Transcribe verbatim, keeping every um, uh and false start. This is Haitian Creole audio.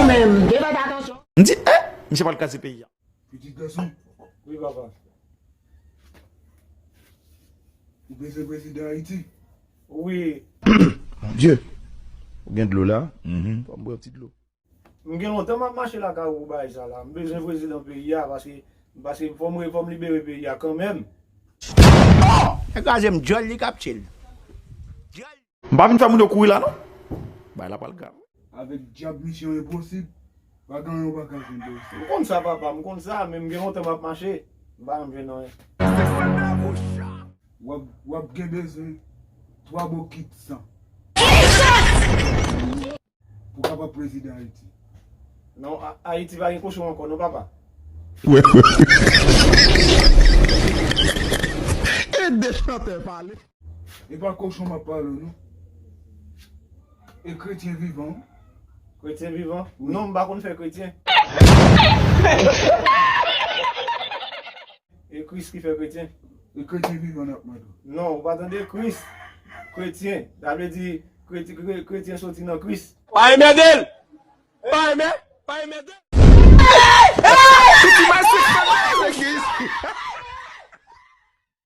menm. Gen fè atansyon. M di, eh, misye pral kraze peyi a. Pitit gason. Wi, papa. Ou bezwen prezidan Ayiti? Wi. Mon Dieu. Ou gen dlo la? Mhm. Fò m bwè yon ti dlo. M gen lontan m ap mache lakay ou pou bagay sa la. M bezwen prezidan peyi a paske, paske fò m, fò m libere peyi a kanmenm. Oh! Nèg kraze m, djòl li k ap tchil. M pa vin fè moun yo kouri la, non. Bagay la pral grav. Avèk dyab misyon enposib, pa gen anyen w pa ka jwenn de sa. M konn sa, papa, m konn sa, men m gen lontan m ap mache. M pa janm jwenn anyen. W ap, w ap gen bezwen twa bokit san pou kapab prezidan Ayiti. Non, A-, Ayiti pa gen kochon ankò, non, papa. Wè, wè. E de chantè pale. E pa kochon m ap pale w, non. E kretyen vivan. Kretyen vivan? Wi. Non, m pa konn fè kretyen. E Kris ki fè kretyen. E kretyen vivan n ap mande w. Non, ou pa tande Kris. Kretyen. Sa vle di kretyen, kre-, kretyen soti nan Kris. Pa enmède l! Pa enmède l! Pa enmède l! Piti masik, pa enmède l!